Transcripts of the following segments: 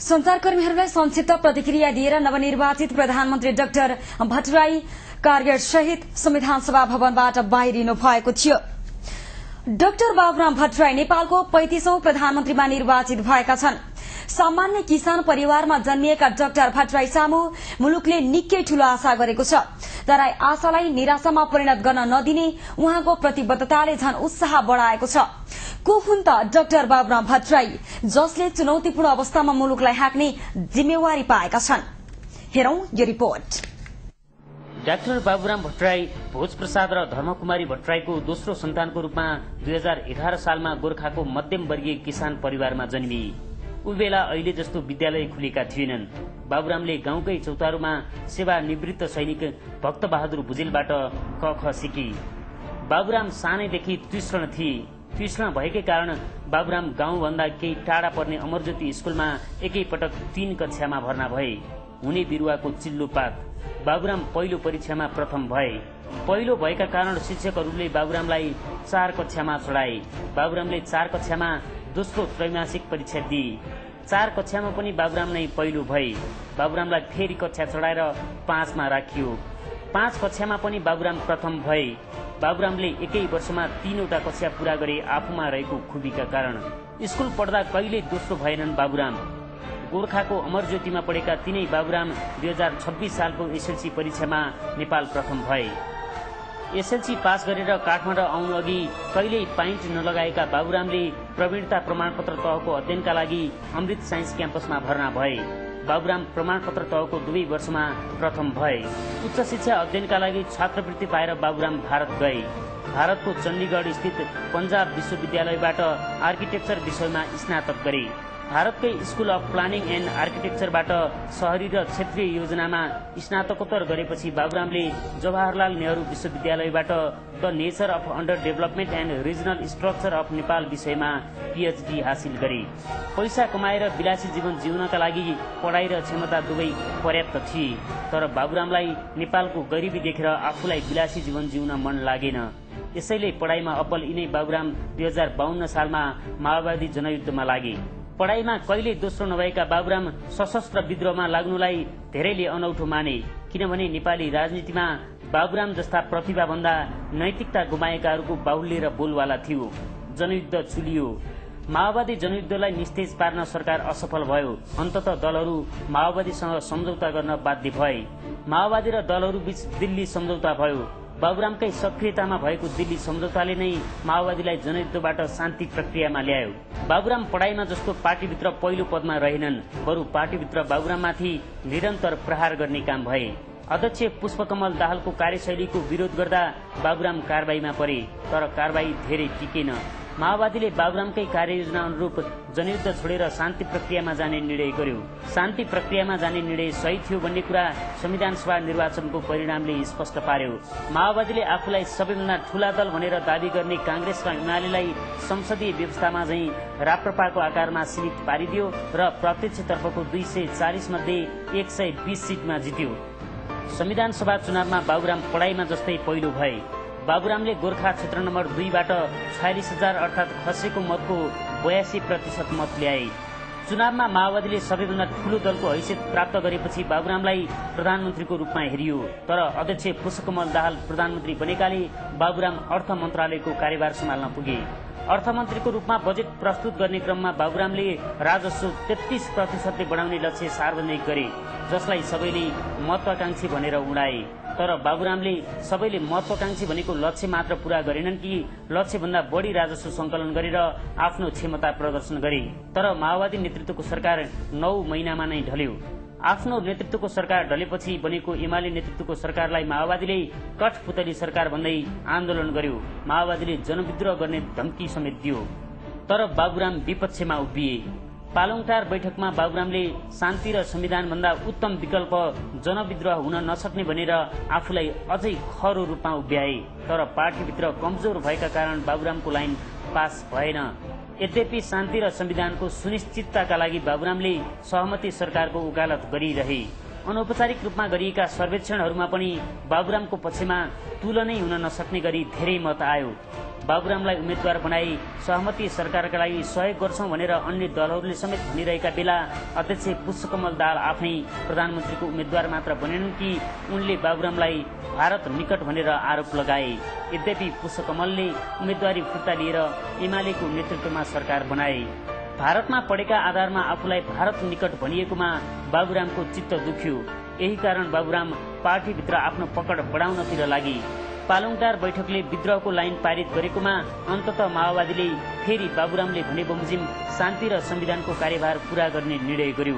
संचारकर्मीहरूलाई संक्षिप्त प्रतिक्रिया दिएर नवनिर्वाचित प्रधानमन्त्री डाक्टर भट्टराई कारगिल सहित संविधान सभा भवनबाट बाहिरिनु भएको थियो। डाक्टर बाबुराम भट्टराई नेपालको 35औं प्रधानमन्त्रीमा निर्वाचित भएका छन्। सामान्य किसान परिवारमा जन्मिएका डाक्टर भट्टराई सामु मुलुकले निकै ठूलो आशा गरेको छ, तर आशालाई निराशामा परिणत गर्न नदिने उहाँको प्रतिबद्धताले झन उत्साह बढाएको छ। को हुन् त डाक्टर बाबुराम भट्टराई, जसले चुनौतीपूर्ण अवस्थामा मुलुकलाई हाँक्ने जिम्मेवारी पाएका छन्? हेरौं यो रिपोर्ट। डाक्टर बाबुराम भट्टराई भोजप्रसाद र धर्मकुमारी भट्टराईको दोस्रो सन्तानको रूपमा 2011 सालमा गोर्खाको मध्यम वर्गीय किसान परिवारमा जन्मिए। उ बेला अहिले जस्तो विद्यालय खुलेका थिएनन्। बाबुरामले गाउँकै चौतारोमा सेवानिवृत्त सैनिक भक्तबहादुर भुजेलबाट क ख सिके। बाबुराम सानैदेखि तीक्ष्ण थिए। तीक्ष्ण भएकै कारण बाबुराम गाउँभन्दा केही टाढा पर्ने अमरज्योति स्कुलमा एकैपटक 3 कक्षामा भर्ना भए। हुने बिरुवाको चिल्लो पात। बाबुराम पहिलो परीक्षामा प्रथम भए। पहिलो भएका कारण शिक्षकहरूले बाबुरामलाई 4 कक्षामा चढाए। बाबुरामले 4 कक्षामा दोस्रो त्रैमासिक परीक्षा दिए। 4 कक्षामा पनि बाबुराम नै पहिलो भए। बाबुरामलाई फेरि कक्षा चढाएर 5 मा राखियो। 5 कक्षामा पनि बाबुराम प्रथम भए। बाबुरामले एकै वर्षमा 3वटा कक्षा पूरा गरे आफूमा रहेको खुबीका कारण। स्कुल पढ्दा कहिले दोस्रो भएनन् बाबुराम। गोर्खाको अमरज्योतिमा पढेका तीनै बाबुराम 2026 सालको एसएलसी परीक्षामा नेपाल प्रथम भए। एसएलसी पास गरेर काठमाडौँ आउनु अघि कहिल्यै पाइन्ट नलगाएका बाबुरामले प्रवीणता प्रमाणपत्र तहको अध्ययनका लागि अमृत साइन्स क्याम्पसमा भर्ना भए। बाबुराम प्रमाणपत्र तहको 2 वर्षमा प्रथम भए। उच्च शिक्षा अध्ययनका लागि छात्रवृत्ति पाएर बाबुराम भारत गए। भारतको चण्डीगढ स्थित पञ्जाब विश्वविद्यालयबाट आर्किटेक्चर विषयमा स्नातक गरे। भारतकै स्कुल अफ प्लानिङ एन्ड आर्किटेक्चरबाट शहरी र क्षेत्रीय योजनामा स्नातकोत्तर गरेपछि बाबुरामले जवाहरलाल नेहरू विश्वविद्यालयबाट the nature of under development and regional structure of Nepal विषयमा पीएचडी हासिल गरे। पैसा कमाएर विलासी जीवन जिउनका लागि पढाइ र क्षमता दुवै पर्याप्त थिए, तर बाबुरामलाई नेपालको गरिबी देखेर आफूलाई विलासी जीवन जिउन मन लागेन। यसैले पढाइमा अब्बल यिनै बाबुराम 2052 सालमा माओवादी जनयुद्धमा लागे। पढाइमा कहिले दोस्रो नभएका बाबुराम सशस्त्र विद्रोहमा लाग्नुलाई धेरैले अनौठो माने, किनभने नेपाली राजनीतिमा बाबुराम जस्ता प्रतिभाभन्दा नैतिकता गुमाएकाहरूको बाहुल्य र बोलवाला थियो। जनयुद्ध चुलियो। माओवादी जनयुद्धलाई निस्तेज पार्न सरकार असफल भयो। अन्ततः दलहरू माओवादीसँग सम्झौता गर्न बाध्य भए। माओवादी र दलहरू बीच दिल्ली सम्झौता भयो। बाबुरामकै सक्रियतामा भएको दिल्ली सम्झौताले नै माओवादीलाई जनयुद्धबाट शान्ति प्रक्रियामा ल्यायो। बाबुराम पढाइमा जस्तो पार्टीभित्र पहिलो पदमा रहेनन्, बरु पार्टीभित्र बाबुराममाथि निरन्तर प्रहार गर्ने काम भए। अध्यक्ष पुष्पकमल दाहालको कार्यशैलीको विरोध गर्दा बाबुराम कारबाहीमा परे, तर कारबाही धेरै टिकेन। माओवादीले बाबुरामकै कार्ययोजना अनुरूप जनयुद्ध छोडेर शान्ति प्रक्रियामा जाने निर्णय गर्यो। शान्ति प्रक्रियामा जाने निर्णय सही थियो भन्ने कुरा संविधान सभा निर्वाचनको परिणामले स्पष्ट पार्यो। माओवादीले आफूलाई सबैभन्दा ठूला दल भनेर दावी गर्ने कांग्रेस र एमालेलाई संसदीय व्यवस्थामा चाहिँ राप्रपाको आकारमा सीमित पारिदियो र प्रत्यक्षतर्फको 240 मध्ये 120 सीटमा जित्यो। संविधान सभा चुनावमा बाबुराम पढाइमा जस्तै पहिलो भए। बाबुरामले गोर्खा क्षेत्र नम्बर 2 बाट 46,000 अर्थात खसेको मतको 82% मत ल्याए। चुनावमा माओवादीले सबैभन्दा ठूलो दलको हैसियत प्राप्त गरेपछि बाबुरामलाई प्रधानमन्त्रीको रूपमा हेरियो, तर अध्यक्ष पुष्पकमल दाहाल प्रधानमन्त्री बनेकाले बाबुराम अर्थ मन्त्रालयको कार्यभार सम्हाल्न पुगे। अर्थमन्त्रीको रूपमा बजेट प्रस्तुत गर्ने क्रममा बाबुरामले राजस्व 33% बढाउने लक्ष्य सार्वजनिक गरे, जसलाई सबैले महत्वाकांक्षी भनेर उडाए। तर बाबुरामले सबैले महत्वाकांक्षी भनेको लक्ष्य मात्र पूरा गरेनन् कि लक्ष्यभन्दा बढी राजस्व संकलन गरेर आफ्नो क्षमता प्रदर्शन गरे। तर माओवादी नेतृत्वको सरकार 9 महिनामा नै ढल्यो। आफ्नो नेतृत्वको सरकार ढलेपछि बनेको एमाले नेतृत्वको सरकारलाई माओवादीले कठपुतली सरकार भन्दै आन्दोलन गर्यो। माओवादीले जनविद्रोह गर्ने धम्की समेत दियो, तर बाबुराम विपक्षमा उभिए। पालङटार बैठकमा बाबुरामले शान्ति र संविधान भन्दा उत्तम विकल्प जनविद्रोह हुन नसक्ने भनेर आफूलाई अझै खरो रूपमा उभ्याए, तर पार्टीभित्र कमजोर भएका कारण बाबुरामको लाइन पास भएन। यद्यपि शान्ति र संविधानको सुनिश्चितताका लागि बाबुरामले सहमति सरकारको वकालत गरिरहे। अनौपचारिक रूपमा गरिएका सर्वेक्षणहरूमा पनि बाबुरामको पक्षमा तुलनै हुन नसक्ने गरी धेरै मत आयो। बाबुरामलाई उम्मेद्वार बनाई सहमति सरकारका लागि सहयोग गर्छौं भनेर अन्य दलहरूले समेत भनिरहेका बेला अध्यक्ष पुष्पकमल दाहाल आफै प्रधानमन्त्रीको उम्मेद्वार मात्र बनेनन् कि उनले बाबुरामलाई भारत निकट भनेर आरोप लगाए। यद्यपि पुष्पकमलले उम्मेद्वारी फिर्ता लिएर एमालेको नेतृत्वमा सरकार बनाए। भारतमा पढेका आधारमा आफूलाई भारत निकट भनिएकोमा बाबुरामको चित्त दुख्यो। यही कारण बाबुराम पार्टीभित्र आफ्नो पकड बढाउनतिर लागि। पालुङटार बैठकले विद्रोहको लाइन पारित गरेकोमा अन्ततः माओवादीले फेरि बाबुरामले भने बमोजिम शान्ति र संविधानको कार्यभार पूरा गर्ने निर्णय गर्यो।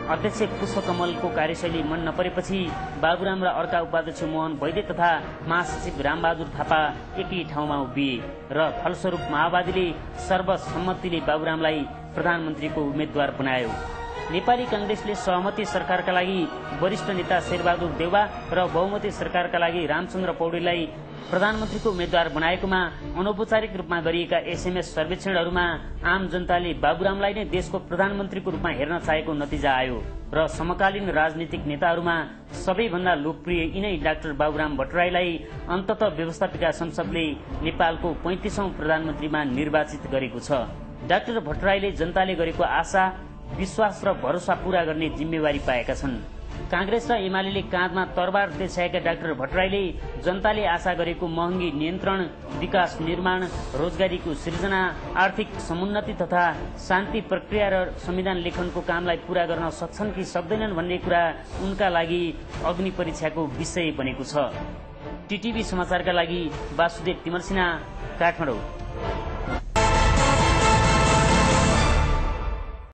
अध्यक्ष पुष्पकमलको कार्यशैली मन नपरेपछि बाबुराम र अर्का उपाध्यक्ष मोहन वैद्य तथा महासचिव रामबहादुर थापा एकै ठाउँमा उभिए र फलस्वरूप माओवादीले सर्वसम्मतिले बाबुरामलाई प्रधानमन्त्रीको उम्मेद्वार बनायो। नेपाली कांग्रेसले सहमति सरकारका लागि वरिष्ठ नेता शेरबहादुर देउवा र बहुमती सरकारका लागि रामचन्द्र पौडेललाई प्रधानमन्त्रीको उम्मेद्वार बनाएकोमा अनौपचारिक रूपमा गरिएका एसएमएस सर्वेक्षणहरूमा आम जनताले बाबुरामलाई नै देशको प्रधानमन्त्रीको रूपमा हेर्न चाहेको नतिजा आयो र समकालीन राजनीतिक नेताहरूमा सबैभन्दा लोकप्रिय यिनै डाक्टर बाबुराम भट्टराईलाई अन्ततः व्यवस्थापिका संसदले नेपालको 35औं प्रधानमन्त्रीमा निर्वाचित गरेको छ। डाक्टर भट्टराईले जनताले गरेको आशा विश्वास र भरोसा पूरा गर्ने जिम्मेवारी पाएका छन्। कांग्रेस र एमालेले काँधमा तरबार देखाएका डाक्टर भट्टराईले जनताले आशा गरेको महँगी नियन्त्रण, विकास निर्माण, रोजगारीको सृजना, आर्थिक समुन्नति तथा शान्ति प्रक्रिया र संविधान लेखनको कामलाई पूरा गर्न सक्छन् कि सक्दैनन् भन्ने कुरा उनका लागि अग्नि परीक्षाको विषय बनेको छ। टिटिभी समाचारका लागि वासुदेव तिमरसिना, काठमाडौँ।